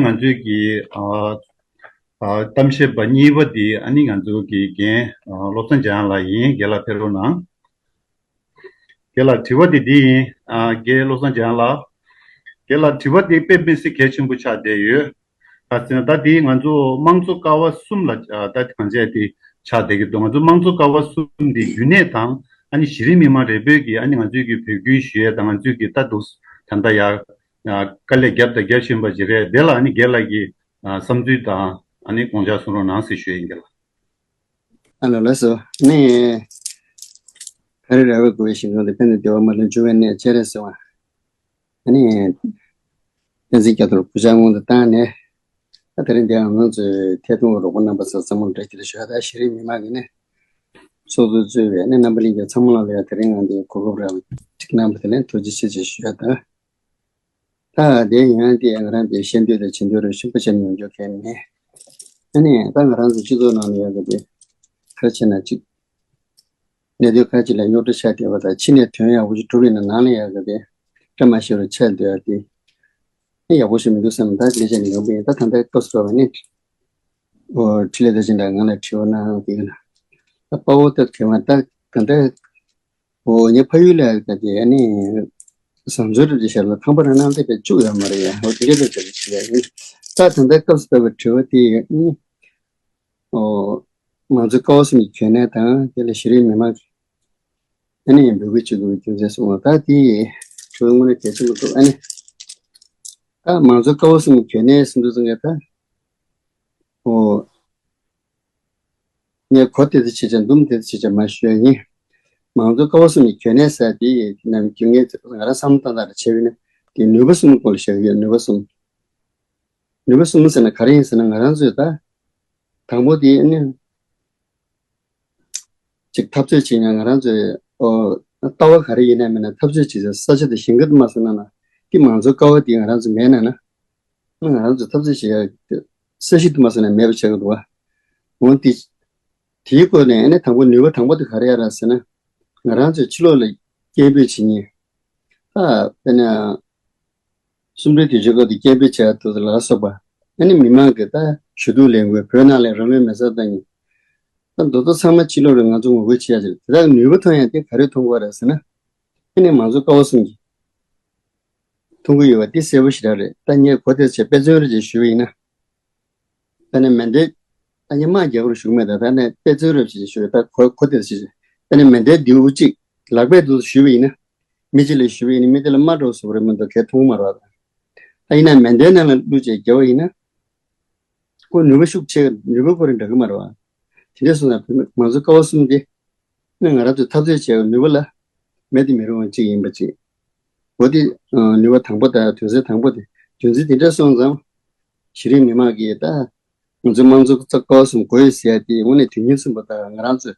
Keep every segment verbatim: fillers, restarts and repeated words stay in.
ང་ཚོའི་གི་ཨ་ཨ་གཏམ་བཤད་པ་གཉིས་པ་འདི་ཨ་ནི་ང་ཚོའི་གི་རྒན་ཨ་བློ་བཟང་འཇམ་དབྱངས་ལགས་ཡིན། རྒན་ལགས་ཕེབས་རོགས་གནང་། རྒན་ལགས་དྲི་བ་འདི་འདི་ཡིན། ཨ་རྒན་བློ་བཟང་འཇམ་དབྱངས་ལགས། རྒན་ལགས་དྲི་བ་འདི་དཔེ་མི་སྲིད་གལ་ཆེན་པོ་ཆགས་བསྡད་ཡོད། ག་ཟེར་ན་ད་འདི་ང་ཚོ་དམངས་གཙོ་ཀ་བ་གསུམ་ལ་ཨ་ད་གང་བྱས་དེ་ཆགས་བསྡད་ཀྱི་འདུག་ང་ཚོ་དམངས་གཙོ་ཀ་བ་གསུམ་འདི་རྒྱུན་གནས་དང་ཨ་ནི་གཞི་རིམ་མི་མང་རེ་འབོད་ཀྱིས་ཨ་ནི་ང་ཚོའི་གི་འབོད་སྐུལ་ཞུ་ཡས་དང་ང་ཚོའི་གི་ད་འདུག་ད་ལྟ་ཡ་ཨ་དཀའ་ལས་བརྒྱབ་དང་རྒྱབ་བཞིན་པ་ཅིག་རེད། དེ་ལ་ཨ་ནི་རྒན་ལགས་ཀྱི་ཨ་བསམ་ཚུལ་དང་ཨ་ནི་དགོངས་འཆར་གསུང་རོགས་གནང་ཟེར་ཞུ་ཡས་ཡིན། རྒན་ལགས། ཨ་ལ་ལགས་སོ། ནི། ག་རེ་ར་བའི་གོ་བའི་ཞིང་ཁམས་དེ་ཕན་ཚུན་བདེ་བ་མ་ལོན་འབྱུང་བའི་གནས་སྤྱན་རས་གཟིགས་དབང་། ཨ་ནི། བསྟན་འཛིན་རྒྱ་མཚོར་གུས་ཕྱག་སྔོན་དུ་བཏང་ནས། ད་དེ་རིང་འདིའང་ང་ཚོའི་ཐད་གཏོང་གི་རོགས་པ་རྣམ་པ་ཚོ་ཚང་མར་འབྲེལ་གྱི་རེ་ཞུ་ཡ། ད་གཞི་རིམ་མི་མང་གི་ནི། ཚོགས་གཙོ་གཙོས་པའི་ནི་རྣམ་པ་ལྷན་རྒྱས་ཚང་མ་ལ་ཡ་དེ་རིང་ང་འདིའི་གོ་སྐབས་རག་པ་ཅིག་གནང་བ་དེ་ལ་ཐུགས་རྗེ་ཆེ་ཞེས་ཞུ་ཡ་དང་། ད་དེ་ཡང་དེ་ང་རང་དེ་ཤེས་འདོད་དང་བྱེད་འདོད་རེ་ཞིག་པ་བྱས་ནས་ཡོང་རྒྱུ་གལ་མེད། ཨ་ནི་ད་ང་རང་ཚོ་སྤྱི་ཚོགས་ནང་ལ་ཡོད་པ་དེ་ག་རེ་བྱས་ན་ཅིག་གནད་དོན་ཁག་ཅིག་ལ་རྙོག་དྲ་ཆགས་བསྡད་པ་དང་ཕྱི་ནས་དོན་ཡག་པོ་ཞིག་གྲུབ་ཡོད་ན་ནང་ལ་ཡག་གི་དེ་བཀྲ་མ་ཤིས་པ་ཆགས་བསྡད་ཡ་དེ་ཨ་ཡག་པོ་ཞིག་མི་འདུག་བསམ། ད་ལས་བྱས་ནས་ཡོང་པ་ཡིན། ད་ད་ལྟའི་སྐབས་སུ་བབས་པ་ནི་འཕྲིན་ལས་བདེ་ཆེན་ལགས་ང་ལ་དྲི་བ་གནང་གི་ཡོད་ན། ད་དཔའ་བོ་ལྟར་དྲི་བ་ད་ག་འདྲ། འོ་ངའི་ཕ་ཡུལ་ལ་ཡ་ག་དེ་ཨ་ནི་བཟང་བཙོན་རེད་དེ་ཤར་ལ་ཁང་པ་རང་ནང་དེ་བས་བཅུག་ཡོད་མ་རེད་ཡ། འོ་དེ་འདྲའི་ལས་བྱ་རེད་ཟེར་ཡ་ཡིན། ད་ད་ལྟའི་སྐབས་སུ་བབས་པའི་དྲི་བ་དེ་ཨ་ནི་འོ་མང་གཙོ་ཀ་བ་གསུམ་གྱི་གལ་གནད་དང་དེ་ལ་གཞི་རིམ་མི་མང་གི་ཨ་ནི་འབོད་སྐུལ་བྱེད་དགོས་པའི་རྒྱུ་མཚན་སོང་བ་ད་དེ་དྲི་བ་དངོས་གནས་གལ་ཆེན་པོ་འདུག་ཨ་ནི་ད་མང་གཙོ་ཀ་བ་གསུམ་གྱི་གལ་གནད་ཟེར་འདུག་ཟེར་མཁན་ད་འོ། ངས་གོ་དེ་ཚོ་བྱེད་བྱ་འདུམ་དེ་ཚོ་བྱེད་བྱ་མ་ཞུ་ཡ་ཡིན། མང་གཙོ་ཀ་བ་གསུམ་གྱི་གལ་གནད་ཟེར་དེ་ནམ་རྒྱུན་ངས་ང་རང་བསམ་བློ་བཏང་སྟངས་ལ་བྱས་པ་ཡིན་ན་དེ་ནུས་པ་གསུམ་སྐོར་ལ་བཤད་ཀྱི་ཡོད། ནུས་པ་གསུམ། ནུས་པ་གསུམ་ཟེར་ན་ག་རེ་ཡིན་ཟེར་ན་ང་རང་ཚོས་ད་དང་པོ་དེ་ནི་ཅིག་འཐབ་རྩོད་བྱེད་ཡ་ང་རང་ཚོས་ཨོ་ལྟ་བ་ག་རེ་ཡིན་ན་མིན་ན་འཐབ་རྩོད་བྱེད་ས་ས་ཆ་དེ་གཞན་ག་དུ་མ་སོང་ན་ན་དེ་མང་གཙོ་ཀ་བ་དེ་ང་རང་ཚོ་མེད་ན་ན། ང་རང་ཚོ་འཐབ་རྩོད་བྱེད་ཡ་ས་གཞི་དུ་མ་སོང་ན་མེད་པ་ཆགས་ཀྱི་འདུག་བ། འོན་ཏེ། དེའི་སྐོར་ནས་ཨ་ནི་དང་པོ་ནུས་པ་དང་པོ་དེ་ག་རེ་ཡ་ར་ཟེར་ན། ང་རང་ཚོས་ཕྱི་ལོགས་ལ་སྐད་འབོད་བྱེད་མཁན། ད་དཔེར་ན། གསུམ་བགྲོད་དུས་ཆེན་སྐབས་དུ་སྐད་འབོད་བྱེད་ཡ་དུ་ལ་སོགས་པ། ཨ་ནི་མི་མང་གི་ད་ཞུ་གཏུག་ལས་འགུལ་བོད་ནང་ལ་རང་ལུས་མེ་སྲེག་བཏང་མཁན། ད་མདོ་ཚོ་ཚང་མ་ཕྱི་ལོགས་ལ་ང་ཚོ་ངོ་རྒོལ་བྱེད་ཡ་ཟེར་དེ་དག་ནུས་པ་ཐོན་ཡ་དེ་ག་རེ་ཐོན་དགོས་ར་ཟེར་ན། ཨ་ནི་མང་གཙོ་ཀ་བ་གསུམ་གྱི། མཐོང་གི་ཡོད་པ་འདི་གསལ་པོ་ཞེ་དྲག་རེད། ད་ངས་གོ་དེ་ཚོ་དཔེ་མཚོན་རེ་ཅིག་ཞུས་པ་ཡིན་ན། ད་ནི་མེ་མདའི། ད་ངས་དམག་རྒྱག་དགོས་ཞུ་གི་མེད། ད་ད་ནི་དཔེ་མཚོན་རེ་ཅིག་ཞུས། ད་གོ་གོ་དེ་ཚོ་ཞུས། ད་ནི་མེ་མདའི་མདེའུ་གཅིག་ལག་པས་འདུག་ཞུས་པ་ཡིན་ན། མི་གཅིག་ལ་ཞུས་པ་ཡིན་ན་མི་དེ་ལ་རྨ་འགྲོ་བཟོ་གི་རེད་མ་གཏོགས་གས་མཐོང་གི་མ་རེད་པ། ད་ཡིན་ན་མེ་མདའི་ནང་ལ་བླུགས་བྱས་རྒྱག་པ་ཡིན་ན། ཁོ་ནུས་པ་ཤུགས་ཆེ་ནུས་པ་ཁོ་རང་འདྲ་གི་མ་རེད་པ། དེ་འདྲ་སོང་ཙང་བོད་མི་མང་གཙོ་ཀ་བ་གསུམ་དེ། ནི་ང་རང་ཚོས་འཐབ་རྩོད་བྱས་པའི་ནུས་པ་ལ་མེད་དུ་མི་རུང་བ་གཅིག་ཡིན་པ་གཅིག་འོ་དེ་ནུས་པ་དང་པོ་དང་དོན་ཚན་དང་པོ་དེ་རྒྱུ་མཚན་དེ་འདྲ་སོང་ཙང་། གཞི་རིམ་མི་མང་གིས་ད་ང་ཚོ་དམངས་གཙོ་རྩ་ཀ་བ་གསུམ་དགོས་ཡོད་ཟེར་ཡ་དེ་དངོས་གནས་དོན་སྙིང་མཚོན་པ་དང་ང་རང་ཚོ་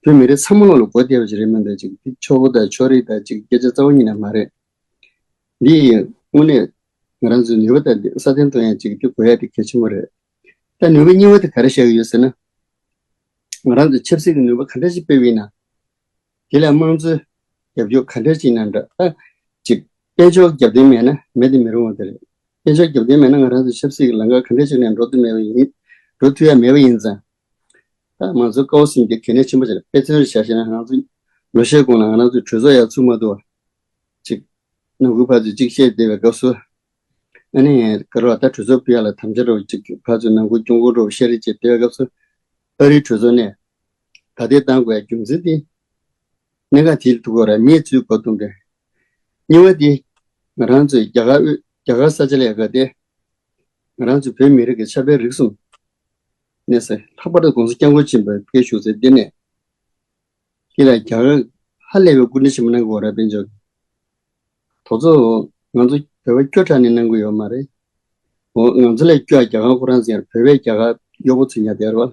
བོད་མི་རིགས་ཚང་མ་ལོག་ལ་དགོས་བསྡད་པ་ཞིག་རེད་མ་གཏོགས་ཅིག་དེ་ཆོལ་ཁ་དང་ཕྱོགས་རིས་དང་ཅིག་སྐད་ཆ་རྩ་བ་ཉིད་ནས་མ་རེད། འདི་ཡིས་དངོས་གནས་ང་རང་ཚོའི་ནུས་པ་དང་སྲ་བརྟན་གཏོང་ཡ་ཅིག་དེ་དགོས་ཡ་དེ་གལ་ཆེན་པོ་རེད། ད་ནུས་པ་གཉིས་པ་དེ་ག་རེ་བཤད་ཀྱི་ཡོད་ཟེར་ན། ང་རང་ཚོས་ཆབ་སྲིད་ཀྱི་ནུས་པ་ག་འདྲ་ཞིག་སྤེལ་བ་ཡིན་ན། དེ་ལ་དམངས་གཙོའི་རྒྱབ་སྐྱོར་ག་འདྲ་ཞིག་ཡིན་ན་འདྲ་ད། ཅིག་དཔལ་འབྱོར་རྒྱབ་རྟེན་མེད་ན་མེད་དུ་མི་རུང་བ་དེ་རེད། དཔལ་འབྱོར་རྒྱབ་རྟེན་མེད་ན་ང་རང་ཚོ་ཆབ་སྲིད་ཀྱི་ལམ་ཁ་ག་འདྲ་ཞིག་ནས་འགྲོ་ཐུབ་མེད་པ་ཡིན། འགྲོ་ཐུབ་ཡ་མེད་པ་ཡིན་ཙང་། ད་མང་གཙོ་ཀ་བ་གསུམ་དེ་གལ་གནད་ཆེན་པོ་ཞིག་རེད། དཔེ་མཚོན་རེ་བཞག་བཤད་ན་ང་ཚོ་ལོ་ཤས་གོང་ལ་ང་རང་ཚོའི་གྲོས་ཚོགས་ཡར་ཚུགས་མ་ཐུབ་པ། ཅིག་ནང་ཁུལ་ཕར་ཚུར་ཅིག་བཤད་བསྡད་པའི་སྐབས་སུ། ཨ་ནི་ག་རེ་ད་གྲོས་ཚོགས་ཕུད་ཡ་ལ་དམ་བཅའ་འདྲ་བོ་ཅིག་ཕར་ཚུར་ནང་ཁུལ་སྐྱོང་གོ་འདྲ་བོ་བཤད་རེས་བྱེད་བསྡད་པའི་སྐབས་སུ། ཨ་རིའི་གྲོས་ཚོགས་ནས་ད་ལྟའི་བཏང་དགོས་ཡ་རྒྱུ་མཚན་དེ། གནད་འགག་དེའི་ཐུག་གོ་ར་གནས་ཚུལ་གོ་གཏོང་དེ། གཉིས་པ་དེ། ང་རང་ཚོའི་རྒྱ་གར་དབུས་རྒྱ་གར་ས་ཆ་ལ་ཡ་ག་དེ། ང་རང་ཚོའི་བོད་མི་རིགས་ཀྱི་ཆབ་དཔལ་རིག་གསུམ། གནས་སའི་ལྷག་པར་དུ་༸གོང་ས་༸སྐྱབས་མགོན་ཆེན་པོས་ཕེབས་བཞུགས་ཚེ་འདི་ནས། འདི་ལ་རྒྱ་གར་ཧ་ལས་པའི་སྐུ་མགྲོན་ཆེན་པོ་གནང་དགོས་ར་དཔལ་འབྱོར། དེ་ཚོ་ང་ཚོ་བོད་པ་སྐྱོ་དྲགས་ནས་གནང་གི་ཡོད་མ་རེད། འོ་ང་ཚོ་ལས་སྐྱོ་རྒྱ་གར་ཁོ་རང་ཚོ་ཡང་བོད་པའི་རྒྱ་གར་གཡོག་པོ་ཚོ་ཉར་བསྡད་རེད་བ།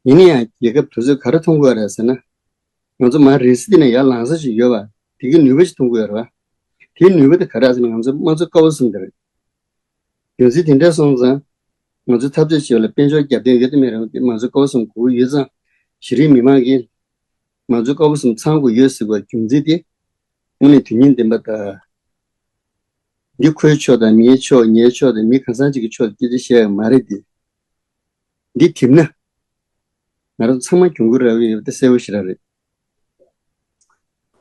ཡིན་ན་ཡང་རྒྱལ་ཁབ་དེ་ཚོས་ག་རེ་མཐོང་དགོས་རེད་ཟེར་ན། ང་ཚོ་མར་རིང་སྲིད་དེ་ནས་ཡར་ལངས་ས་ཞིག་ཡོད་པ། དེ་གི་ནུས་པ་ཞིག་མཐོང་དགོས་རེད་བ། དེའི་ནུས་པ་དེ་ག་རེ་ཟེར་ན་ང་ཚོ་དམངས་གཙོ་ཀ་བ་གསུམ་དེ་རེད། རྒྱུ་མཚན་དེ་འདྲ་སོང་ཙང་། ང་ཚོས་འཐབ་རྩོད་བྱེད་པ་ལ་དཔལ་འབྱོར་རྒྱབ་རྟེན་ཡོད་དམ་མེད་རུང་དེ་མང་གཙོ་ཀ་བ་གསུམ་དགོས་ཀྱི་ཡོད་ཙང་། གཞི་རིམ་མི་མང་གིས་མང་གཙོ་ཀ་བ་གསུམ་ཚང་དགོས་ཡོད་ཟེར་བའི་རྒྱུ་མཚན་དེ་དངོས་གནས་དོན་སྙིང་ལྡན་པ་དང་། འདི་ཁོའི་ཕྱོགས་དང་། མིའི་ཕྱོགས། ངའི་ཕྱོགས་དང་། མི་གང་ཟག་ཅིག་གི་ཕྱོགས་དེ་སྐད་ཆ་བཤད་ཡག་མ་རེད་དེ། འདི་དེབ་ན་ང་རང་ཚང་མ་གྱོང་གུན་རག་གི་ཡོད་པ་དེ་གསལ་པོ་ཞེ་དྲག་རེད།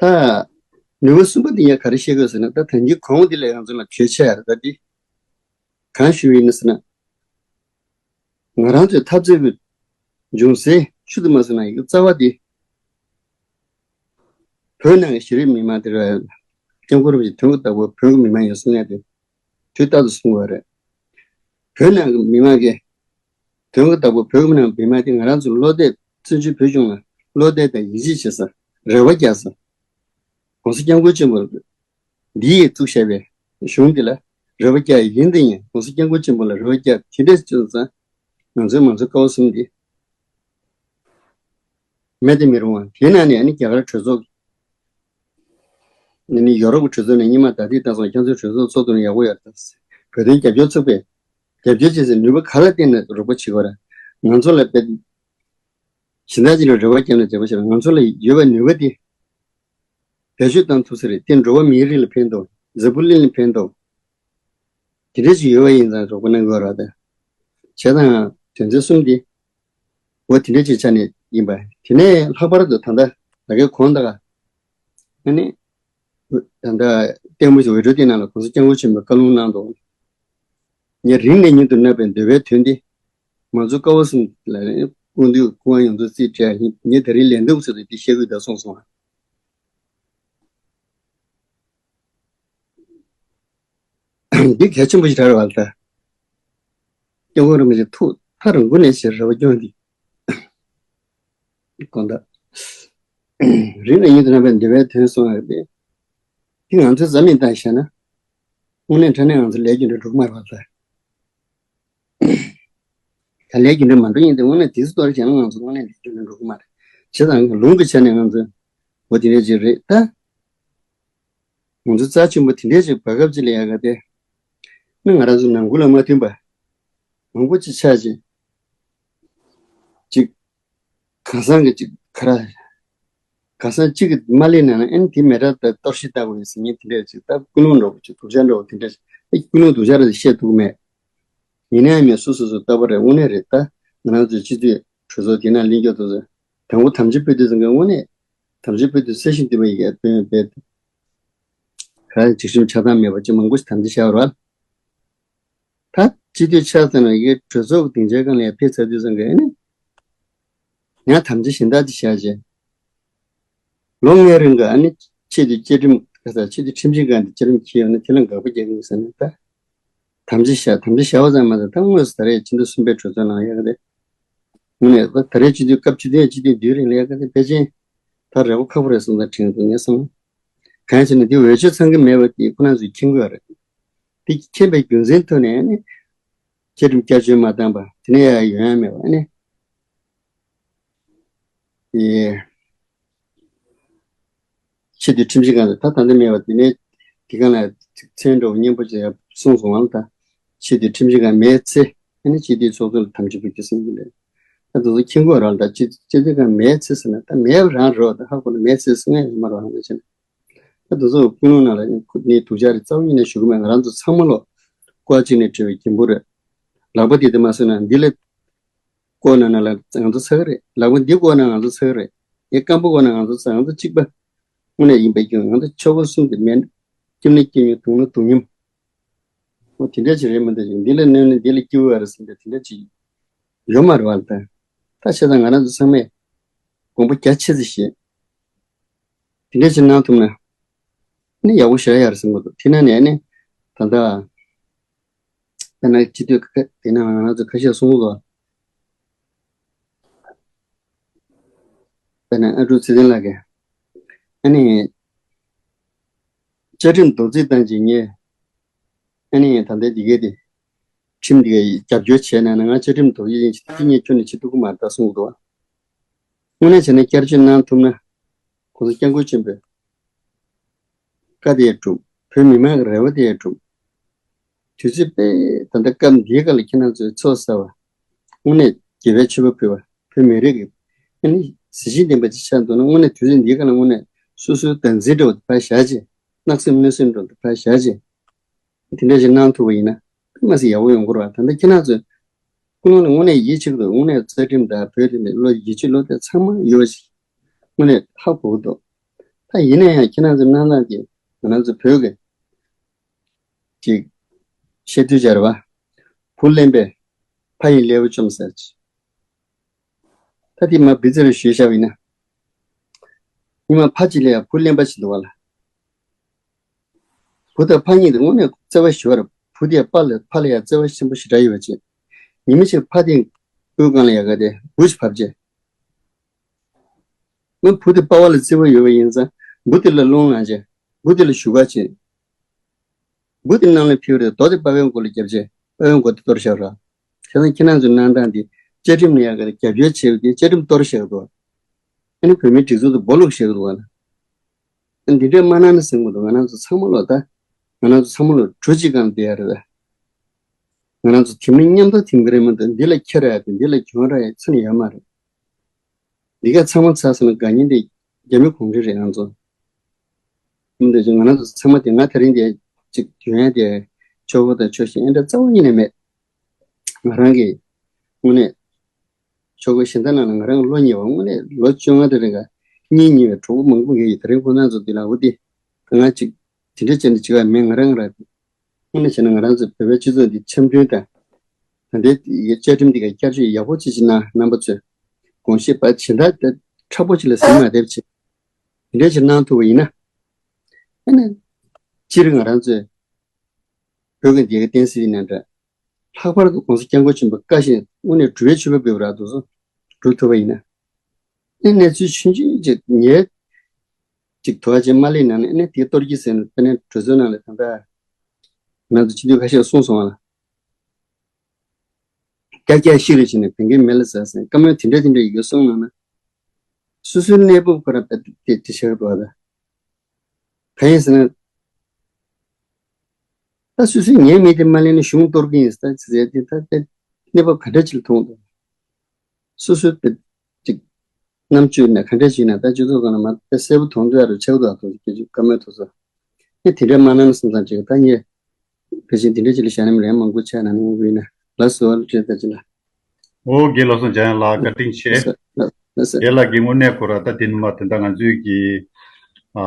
ད་ནུས་པ་གསུམ་པ་འདི་ཡང་ག་རེ་བཤད་དགོས་ཟེར་ན། ད་ད་གིན་གོང་འདི་ལ་ང་ཚོ་ལ་གྲོས་ཆོད་ཡ་རེད། ད་འདི་གང་ཞུས་ཡིན་ཟེར་ན། ང་རང་ཚོའི་འཐབ་རྩོད་ཀྱི་འབྱུང་སའི་ཆུ་དུ་མ་སོང་ན་ཡི་གེ་རྩ་བ་དེ། བོད་ནང་གི་ཤེས་རིག་མི་མང་དེ་རེད། སྐྱབས་མགོན་རིན་པོ་ཆེ་དོན་གྱི་བདག་པོ་བོད་ཀྱི་མི་མང་ཡིན་གསུང་ཡ་དེ་དུས་རྟག་ཏུ་གསུང་གི་ཡོད་རེད། བོད་ནང་གི་མི་མང་གིས་དོན་གྱི་བདག་པོ་བོད་ཀྱི་མི་མང་མི་མང་དེ་ང་རང་ཚོ་བློ་གཏད། བཙན་བྱོལ་བོད་གཞུང་ལ་བློ་གཏད་དང་ཡིད་ཆེས་བྱེད་ས། རེ་བ་རྒྱག་ས། ༸གོང་ས་༸སྐྱབས་མགོན་ཆེན་པོ་འདི་ཡིས་བཙུགས་བཞག་པའི་གཞུང་འདི་ལ་རེ་བ་རྒྱག་ཡིན་དེ་ཡིན། ༸གོང་ས་༸སྐྱབས་མགོན་ཆེན་པོ་ལ་རེ་བ་རྒྱག་དེ་འདྲ་བྱུང་ཙང་། ང་ཚོའི་མང་གཙོའི་ཀ་བ་གསུམ་འདི་མེད་དུ་མི་རུང་བ། དེའི་ནང་ནས་ཨ་ནི་རྒྱ་གར་གྲོས་ཚོགས། ཨ་ནི་ཡོ་རོབ་ཀྱི་གྲོས་ཚོགས་ནས་སྔོན་མ་ད་ལྟའི་ཏང་སོགས་ཁྱེད་ཚོའི་གྲོས་ཚོགས་ཚོགས་ཐུབ་ན་ཡག་པོ་ཡོད་རེད། བོད་དོན་རྒྱབ་སྐྱོར་ཚོགས་པས་རྒྱབ་སྐྱོར་བྱེད་སའི་ནུས་པ་ག་ལ་བརྟེན་ནས་རོགས་པ་བྱེད་དགོས་རེད། ང་ཚོ་ལ་དཔེ་གཞན་དག་ཅིག་ལ་རེ་བ་བརྒྱབ་ནས་བྱེད་པ་ཞིག་ལ། ང་ཚོ་ལ་ཡོད་པའི་ནུས་པ་དེ་བེད་སྤྱོད་གཏང་ཐུབ་ས་རེད། དེ་འགྲོ་བ་མིའི་རིགས་ལ་ཕན་ཐོགས། འཛམ་བུ་གླིང་ལ་ཕན་ཐོགས། དེ་འདྲ་ཞིག་ཡོད་པ་ཡིན་ཙང་རོགས་པ་གནང་དགོས་རེད། དེ་བྱས་ཙང་དོན་ཚན་གསུམ་འདི་འོ་དེ་འདྲ་ཅིག་ཆ་ནས་ཡིན་པ། དེ་ནས་ལྷག་པར་དུ་ད་ལྟ་ད་གའི་གོང་དག་ཨ་ནི་ད་ལྟ་ལྟད་མོ་ཞིག་འོས་སྒྲུབ་དེ་ནང་ལ་༸གོང་ས་༸སྐྱབས་མགོན་ཆེན་པོས་བཀའ་ལུང་གནང་འདུག་ངས་རིང་ནས་སྙིང་དུ་བརྣག་པའི་འདོད་པའི་དོན་འདི། མང་གཙོའི་ཀ་བ་གསུམ་ལ་སྐུ་མདུན་སྐུ་དབང་ཡོངས་རྫོགས་རྩིས་སྤྲད་ཡིན། ངས་ད་རིང་ལན་འདེབས་ཟེར་དུས་འདི་བཤད་དགོས་ད་གསུངས་སོང་། འདི་གལ་ཆེན་པོ་ཞིག་རེད་བ། ད་སྐྱབས་མགོན་རིན་པོ་ཆེ་ཐུགས་ཐག་རིང་པོ་ནས་བྱས་རེ་བ་སྐྱོང་འདི། དགོངས་དག་རིང་ནས་སྙིང་དུ་བརྣག་པའི་འདོད་པའི་དོན་གསུངས་ཡོད་པས། འདི་ང་ཚོའི་རྩ་མེད་བཏང་བཞག་ན། དངོས་གནས་དྲང་གནས་ང་ཚོ་ལས་རྒྱུ་འབྲས་འགྲོ་གི་མ་རེད་བ། ད་ད་ལས་རྒྱུ་འབྲས་མ་འགྲོ་ཡིན་ཏེ། དངོས་གནས་དུས་ཚོད་གཏོར་བྱས་ན་ང་ཚོ་དངོས་གནས་ལས་རྒྱུ་འབྲས་འགྲོ་གི་མ་རེད། བྱས་ཙང་ལུང་གི་ཆ་ནས་ང་ཚོས་འོ་དེ་འདྲ་ཅིག་རེད་ད། ང་ཚོ་རྩ་ཆེན་པོ་དེ་འདྲ་ཅིག་བར་སྐབས་ཅིག་ལ་ཡག་ག་དེ། ནི་ང་རང་ཚོ་ནང་ཁུལ་ལ་མ་མཐུན་པ་མང་པོ་ཅིག་ཆགས་ཅིང་། ཅིག་གང་ཟག་གི་ཅིག་ག་ར། གང་ཟག་གཅིག་གི་མ་ལེགས་ན་ན་ཨེ་ནི་དེ་མེ་རག་ད་གཏོར་བཤིག་ལྟ་བུ་ཡིན་ཟེར་མཁན་དེ་འདྲ་ཅིག་ད་ཀུན་སློང་འདྲ་བོ་ཅིག་སྡུག་ཅག་འདྲ་བོ་དེ་འདྲ་ཅིག་ཨེ་ཀུན་སློང་སྡུག་ཅག་རེད་བཤད་ཐུབ་ཀྱི་མེད། ཡིན་ན་ཡང་མེད་སོ་སོ་སོ་ལྟ་བུ་རེད། དངོས་གནས་རེད། ད་ང་རང་ཚོའི་སྤྱི་འཐུས་གྲོས་ཚོགས་དེ་ནང་ལེན་རྒྱུ་དེ་ཚོ་དང་པོ་དམ་བཅའ་ཕུལ་དུས་ཙམ་གྱི་དངོས་གནས་དམ་བཅའ་ཕུལ་དུས་སེ་ཤིང་འདི་མ་ཡི་གེ་དཔེ་དཔེ་ག་རེ་འཇིགས་ཞུམ་ཆགས་སྡང་མེད་པ་ཅིག་མང་པོ་ཞིག་དམ་བཅའ་བཞག་རོགས། ད་སྤྱི་འཐུས་ཆགས་ཚར་ན་ཡི་གེ་གྲོས་ཚོགས་ཀྱི་སྡིངས་ཆའི་སྒང་ལ་ཕེབས་ཚར་དུས་ཙམ་གྱི་ཨ་ནི། ཡང་དམ་བཅའ་གཞན་དག་ཅིག་བཞག་རྗེས། ལོ་ལྔའི་རིང་གི་ཨ་ནི་ཆེས་མཐོའི་བཅའ་ཁྲིམས་ག་ས་ཆེས་མཐོའི་ཁྲིམས་ཞིབ་ཁང་དེ་བཅའ་ཁྲིམས་འཁྱེར་ཡོང་ན་དེ་ལ་དགག་པ་རྒྱག་གི་ཡོད་ཟེར་ནས་ད། དམ་བཅའ་བཞག་དམ་བཅའ་བཞག་པ་ཙམ་མ་ཟད་ད་དངོས་སུ་ད་རེས་ཕྱི་ཟླ་གསུམ་པའི་གྲོས་ཚོགས་ནང་ཡག་ག་དེ། དངོས་གནས་ད་རེས་སྤྱི་འཐུས་སྐབས་བཅུ་བདུན་སྤྱི་འཐུས་བསྡུས་རིང་ལ་ཡག་ག་དེ་ཕལ་ཆེར་ད་རེ་བ་ཁག་པོ་རེད་བསམ་ད་དྲན་འདུག་ངས་བསམ། གང་ཡིན་ཟེར་ན་དེ་འོས་ཆོས་ཚང་གི་མེད་པ་དེ་ཁོ་རང་ཚོས་མཁྱེན་གྱི་ཡོད་རེད། དེ་མཁྱེན་པའི་རྒྱུ་མཚན་ཐོག་ནས་ནི། བཅའ་ཁྲིམས་བསྐྱར་བཅོས་མ་བཏང་པ་དེ་ནས་ཡང་ཡོང་ཡ་མེད་པ་ཨ་ནི། དེ། ཆེས་མཐོའི་ཁྲིམས་ཞིབ་ཁང་དུ་ད་ད་ལྟ་མེད་པ་དེ་ནས་དེ་ག་ལ་མཚན་འདྲ་བོ་སྙན་པོ་ཅིག་གསུངས་སོང་བ་ལ། ད་ཆེས་མཐོའི་ཁྲིམས་ཞིབ་ཁང་མེད་ཚེ་ཨ་ནི་སྤྱི་འཐུས་ཚོགས་གཙོ་ལ་དམ་བཅའ་ཕུལ་རྒྱུ་ཟེར་གྱི་རེད། ད་དེ་ཚོ་མཁྱེན་གྱི་ཡོད་རེད། ད་སྤྱི་སྤྱི་འཐུས་ཁང་མེད་ཚེ་ཟེར་ན་ད་མེད་པ་རང་རེད་བ། ད་ཧ་གོ་ནས་མེད་ཚེ་ཟེར་ངས་མ་རེད་བ་ཧ་གོ་བྱས་ན། ད་དེ་ཚོ་ཀུན་སློང་ནང་ལ་ནི་སྡུག་ཅག་རེད། རྩ་བ་ཉིད་ནས་ཞུ་གི་མེད། ང་རང་ཚོ་ཚང་མ་ལོ་ཀོ་བ་གཅིག་ནས་བྲིས་པའི་རྒན་པོ་རེད། ལག་པ་དེ་དེ་མ་བཟོས་ན་འདི་ལ་བཀོག་ན་ན་ལ་ང་ཚོ་ཚ་གི་རེད། ལག་པ་འདི་བཀོག་ན་ང་ཚོ་ཚ་གི་རེད། ངས་སྐམ་པོ་བཀོག་ན་ང་ཚོ་ཚ། ང་ཚོ་གཅིག་པ་དངོས་གནས་ཡིན་པའི་རྒྱུ་ང་ཚོ་ཆོལ་ཁ་གསུམ་དེ་མེད། སྐྱིད་ན་སྐྱིད་མྱོང་། སྡུག་ན་སྡུག་མྱོང་། འོ་དེ་འདྲ་ཅིག་རེད་མ་གཏོགས་ཅིག་འདི་ལ་གནོད་ན་འདི་ལ་སྐྱིད་པོ་ཡོད་རེད་ཟེར་འདྲ་དེ་འདྲ་ཅིག་ཡོད་མ་རེད་བ། ད་ད་བྱས་ཙང་ང་རང་ཚོ་ཚང་མས་དགོངས་པ་རྒྱ་ཆེ་ཙམ་བཞེས། དེ་འདྲ་ཅིག་གནང་ཐུབ་ན་ནི་ཡག་པོ་ཞེ་དྲག་ཡོད་རེད་བསམ་གྱི་འདུག་དེ་ན་ནས་ནི་ད་ལྟ། དཔེར་ན་སྤྱི་འཐུས་ཁ་དེ་ན་ང་རང་ཚོ་ཁ་ཤས་གསུང་གི་འདུག་དཔེར་ན་ཨ་ཀྲུག་ཚེ་བརྟན་ལགས་ཀྱིས་ཨ་ནི་བཅའ་ཁྲིམས་རྡོག་རྫིས་བཏང་རྗེས་ངས་ཨ་ནི་ད་ལྟའི་འདི་གའི་དེ་ཁྲིམས་འདི་གའི་རྒྱབ་སྐྱོར་བྱས་ན་ན་ང་བཅའ་ཁྲིམས་རྡོག་རྫིས་ཡིན་ཅི་ཅི་ངས་ཁྱོན་ནས་བྱེད་ཐུབ་ཀྱི་མ་རེད་ད་གསུང་གི་འདུག་དངོས་གནས་བྱས་ན་བསྐྱར་བཅོས་གནང་ཐུབ་ན་༸གོང་ས་༸སྐྱབས་མགོན་ཆེན་པོས་བཀའ་དེ་ཡང་སྒྲུབ། བོད་མི་མང་གི་རེ་བ་དེ་ཡང་སྒྲུབ། དུས་ཚོད་དཔེ་ད་ལྟ་སྐབས་འདིའི་སྐབས་ལ་ཁྱེད་རང་ཚོའི་ཚོགས་བསགས་པ། དངོས་གནས་དགེ་བའི་མཆོད་པ་ཕུལ་བ། བོད་མི་རིགས་ཀྱི་ཨ་ནི་གཟི་བརྗིད་ལྡན་པ་ཅིག་ཆགས་འདུག་ན། དངོས་གནས་དུས་ཚོད་འདིའི་སྐབས་ལ་དངོས་གནས་སོ་སོའི་བདག་འཛིན་འདྲ་བོ་དེ་ཕར་བཞག་བྱས། བརྣག་སེམས་གནོད་སེམས་འདྲ་བོ་དེ་ཕར་བཞག་བྱས། དེ་འདྲ་ཞིག་གནང་ཐུབ་པ་ཡིན་ན་དཔེ་མ་སྲིད་ཡག་པོ་ཡོང་གི་རེད་བ། ད་ལྟ་ཁྱེད་རང་ཚོས་ཀུན་སློང་ནི་དངོས་གནས་ཡིད་ཆེས་ཀྱི་འདུག། དངོས་གནས་རྩ་ཁྲིམས་དང་བོད་དེ་འདྲ་བློ་ཡིད་ཆེས་བློ་གཏད་ཚང་མ་ཡོད་པ་ཞིག་དངོས་གནས་ཧ་གོ་གི་འདུག། ད་ཡིན་ན་ཡང་ཁྱེད་རང་ཚོའི་གནང་སྟངས་ཀྱིས་ང་རང་ཚོ་བོད་ཀྱི་ཅིག་བཤད་དུས་བྱ་རེད་བ། བུ་གླེན་པས་ཕ་ཡི་ཀླད་པ་བཅོམ་ཟེར་ཅིག། ད་དེ་མ་བི་ཙི་རུ་ཞུས་བཞག་པ་ཡིན་ན། ཉི་མ་ཕ་གཅིག་ལ་ཡང་བུ་གླེན་པ་ཞིག་འདུག་བ་ལ། བུ་དང་ཕ་གཉིས་དེ་དངོས་གནས་བརྩེ་བ་ཞུ་བར་བུ་དེ་ཕ་ལ་ཕ་ལ་ཡང་བརྩེ་བ་ཆེན་པོ་ཞེ་དྲག་ཡོད་པ་བྱས། ཉི་མ་ཞིག་ཕ་དེ་སྤུའི་སྒང་ལ་ཡ་ག་དེ་འབུ་ཞིག་བབས་རྗེས། ང་བུ་དེ་པ་ཕ་ལ་བརྩེ་བ་ཡོད་པ་ཡིན་ཙང་འབུ་དེ་ལ་རླུང་ལངས་རྗེས་འབུ་དེ་ལ་ཞུགས་པ་བྱས། འབུ་དེ་ནང་ལ་ཕུད་རེད། རྡོ་དེ་པ་ཕའི་མགོ་ལ་བརྒྱབ་རྗེས་པ་ཕའི་མགོ་དེ་གཏོར་བཞག་ར། བྱས་ཙང་ཁྱེད་རང་ཚོའི་གནང་སྟངས་དེ་བཅའ་ཁྲིམས་ལ་ཡ་ག་རེ་རྒྱབ་སྐྱོར་བྱས་པ་དེ་བཅའ་ཁྲིམས་གཏོར་བཞག་འདུག། ཨ་ནི་བོད་མིའི་སྒྲིག་འཛུགས་དེ་སྦོ་ལུག་བཞག་འདུག་བ་ལ། ཨ་ནི་འདི་འདྲའི་མ་གནང་ན་ཟེར་གི་འདུག། ང་རང་ཚོ་ཚང་མ་ལོ་ད། ང་རང་ཚོ་ཚང་མ་ལོ་གྲུ་གཅིག་སྒང་བསྡད་ཡ་རེད་བས། ང་རང་ཚོ་དེ་མིན་མཉམ་དུ་ཐིམ་གི་རེད་མ་གཏོགས་འདི་ལ་ཁྱེར་ཡ་དེ་འདི་ལ་གྱོན་ར་ཡ་ཚུར་ནས་ཡོད་མ་རེད། འདི་ག་ཚང་མ་ཚར་སོང་ན་དགའ་ཉེ་འདི་རྒྱ་མི་གོང་ཁྲི་རེད་ང་ཚོ། མི་འདི་ང་རང་ཚོ་ཚང་མ་དེ་ང་དེ་རིང་དེ་ཅིག་གྱོན་ཡ་དེ་ཆོག་གོ་དང་ཆོག་ཤེས་ཨེ་འདྲ་རྩ་བ་ཉིད་ནས་མེད། ང་རང་གི་དངོས་གནས་ཆོག་གོ་གཞན་དག་ནང་ལ་ང་རང་ལོ་ཉེ་བ་དངོས་གནས་ལོ་བཅོ་ལྔ་དེ་རིང་ག་གཉིས་གཉིས་པའི་གྲོགས་པོ་མང་པོ་ངེད་ཀྱི་དེ་རིང་ཁོ་ན་ཚོ་འདི་ལ་འོ་དེ་ང་ཅིག་དེ་འདྲ་ཅན་དུ་བྱེད་པ་མེད། ང་རང་ར་དངོས་གནས་བྱས་ན་ང་རང་ཚོའི་བོད་པའི་སྤྱི་ཚོགས་འདི་འཆམ་མཐུན་དང་། ད་ལྟའི་བཅའ་ཁྲིམས་འདི་ག་བསྐྱར་བཅོས་ཡག་པོ་ཅིག་བྱེད་ན་རྣམ་པ་ཚོས་དགོངས་བཞེས་པ་བྱེད་ད་ད་མཁྲེགས་པོ་ཅིག་ལ་ཟིན་མ་བསྡད་པ་བྱེད། དེ་འདྲ་ཅིག་གནང་ཐུབ་པ་ཡིན་ན། ཨ་ནི། སྤྱིར་ང་རང་ཚོས་བོད་ཀྱི་འདི་ག་བསྟན་སྲིད་ནང་འདྲ། ལྷག་པར་དུ་༸གོང་ས་༸སྐྱབས་མགོན་ཆེན་པོ་བཀའ་བཞིན་དངོས་གནས་སྒྲུབ་པའི་ཆོས་པ་འབེབས་རག་འདུག་སོ། སྒྲུབ་ཐུབ་པ་ཡིན་ན། ཨེ་གནས་ཚུལ་ཆུང་ཆུང་ཅིག་ཉེ་ཅིག་དོ་བ་ཅན་མ་ལེན་ན་ནི་ཨེ་ནས་དེ་གཏོར་གྱི་ཟེར་ནས་དཔེར་ན་གྲོས་ཚོགས་ནང་ལ་ད་ལྟ་ང་ཚོ་སྤྱི་འཐུས་ཁ་ཤས་གསུངས་སོང་བ་ལ། རྒྱ་རྒྱ་ཤི་རེ་བྱས་ནས་བོད་འགན་མེད་ལ་ཟ་ཟེར་བཀའ་མོལ་དེ་འདྲ་དེ་འདྲ་ཡོད་གསུངས་གནང་ན། སོ་སོའི་གནས་བབ་ཁོ་རང་དཔེ་དེ་དེ་ཤར་འགྲོ་བ་ལ། གང་ཡིན་ཟེར་ན། ད་སོ་སོའི་ཉེས་མེད་དེ་མ་ལེན་ན་གཞུང་གཏོར་གི་ཡིན་ཟེར་ད་ཟེར་དེ་ད་ད་གནས་བབ་ག་འདྲ་ཅིག་ལ་མཐོང་འདུག། སོ་སོའི་དཔེ་ཅིག་རྣམ་དཔྱོད་ན་ག་འདྲ་ཅིག་ན་ད་སྤྱི་ཚོགས་སྒང་ལ་མ་དཔེ་གསལ་པོ་མཐོང་འདུག་ཡ་རུ་ཆགས་འདུག་ཨ་ཐོག་སྐད་ཅིག་བཀའ་མོལ་ཐུབ་ས། ཨེ་དེ་འདྲ་མ་གནང་ན་སོང་ཙང་ཅིག་ད་ངས་ཕལ་ཆེར་དེ་འདྲ་ཅིག་ལ་བཞག་ན་མི་རན་མང་པོ་ཆགས་ན་ནི་དངོས་པོ་ཡིན་ན་ལ་སོ་བ་ལ་བྲེལ་ད་ཅི་ལ། ཨོ་རྒན་ལགས་སོ་འཇམ་དབྱངས་ལགས་བཀའ་དྲིན་ཆེ། ལགས་སོ་ལགས་སོ། རྒན་ལགས་ཀྱིས་དངོས་གནས་ཁོ་ར་ད་དེ་ནི་མ་དེ་འདྲ་ང་ཚོའི་གི་ཨ་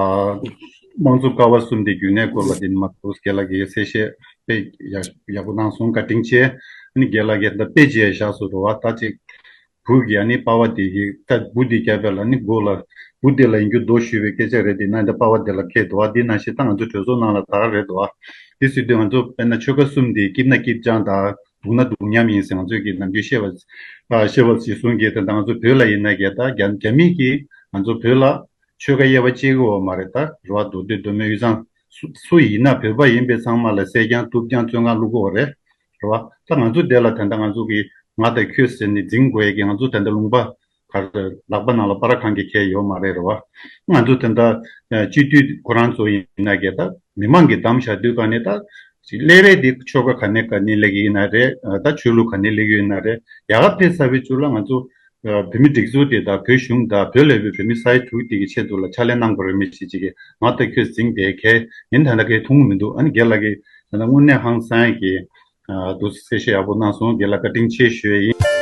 དམངས་གཙོ་ཀ་བ་གསུམ་དེ་རྒྱུན་གནས་སྐོར་ལ་དེ་ནི་མ་འདུག་རྒན་ལགས་ཀྱིས་གསལ་བཤད་དཔེ་ཡག་ཡག་པོ་གནང་སོང་བཀའ་དྲིན་ཆེ། ཨ་ནི་རྒན་ལགས་ཀྱིས་ད་དཔེ་བྱས་བཞག་སོ་རོ་བ་ད་ཅིག་བུ་གི་ཨ་ནི་པ་ཕ་དེ་གི་ད་བུ་དེ་སྐྱབས་པ་ལ་ནི་མགོ་ལ་བུ་དེ་ལ་ཡིན་རྒྱུ་རྡོ་གཞུས་པའི་སྐད་ཆ་རེད་དེ་ན་ད་པ་ཕ་དེ་ལ་ཁེལ་འདུག་བ་དེ་ནང་བཞིན་ད་ང་ཚོ་གྲོས་ཚོགས་ནང་ལ་ད་ག་རེད་འདུག་བ་དེ་སྲིད་དུས་ང་ཚོ་དཔེར་ན་ཆོལ་ཁ་གསུམ་དེ་སྐྱིད་ན་སྐྱིད་ཅང་ད། སྡུག་ན་སྡུག་མཉམ་ཡིན་ཟེར་ང་ཚོས་ཀྱི་ནམ་རྒྱུན་བཤད་པ་ཨ་བཤད་པ་ཞིག་གསུང་གི་དེ་ང་ཚོ་བོད་ལ་ཡིན་ན་གས་ད་རྒྱ་རྒྱ་མི་གིས་ང་ཚོ་བོད་ལ་ཆོལ་ཁ་དབྱེ་བ་ཕྱེ་གི་ཡོད་མ་རེད་ད་རེད་བ། མདོ་སྟོད་མདོ་སྨད་དབུས་གཙང་སུ་སུ་ཡིན་ན་བོད་པ་ཡིན་པའི་ཚང་མ་ལ་བསད་རྐྱང་གཏུབ་རྐྱང་བཙོན་ཁང་བླུག་གི་ཡོད་རེད་རེད་བ། ད་ང་ཚོ་དེ་ལ་ད་ལྟ་ང་ཚོ་གི་ང་དང་ཁྱོད་ཟེར་ནས་འཛིང་དགོས་ཡས་ཀྱི་ང་ཚོ་ད་ལྟ་ལུང་པ། ག་རེ་ལག་པ་ནང་ལ་པ་ར་གང་གི་ཁྱེར་ཡོད་མ་རེད་རེད་བ། ང་ཚོ་དེ་འདྲ་སྤྱི་འཐུས་ཁོ་རང་ཚོ་ཡིན་ན་གས་ད་མི་མང་གིས་བདམས་བཞག་དུས་ག་ནས་ད་ཀླད་པ་དེ་ཆོལ་ཁ་ག་ནས་ག་ནས་སླེབས་ཀྱི་ཡིན་ན་རེད། ད་ཆོས་ལུགས་ག་ནས་སླེབས་ཀྱི་ཡིན་ན་རེད། ཡག་ག་ཕེབས་ཚར་བའི་བཅུ་ལ་ང་ཚོ་བོད་མི་སྒྲིག་འཛུགས་དེ་དང་བོད་གཞུང་དང་བོད་ལས་བོད་བོད་མི་ས་ཡ་དྲུག་དེ་གི་ཆེད་དུ་ལ་ཕྱག་ལས་གནང་དགོས་རེད་མི་ཞིག་ཅིག་གིས་ང་ད་ཁྱོད་ཟིང་བསྡད་གས་ཡིན་ད་ལྟ་གས་མཐོང་གི་མི་འདུག་ཨ་ནི་རྒན་ལགས་ཀྱིས་ད་ལྟ་དངོས་གནས་ཧང་སང་གི་འདུག་གསལ་བཤད་ཡག་པོ་གནང་སོང་རྒན་ལགས་བཀའ་དྲིན་ཆེ་ཞུ་ཡས་ཡིན།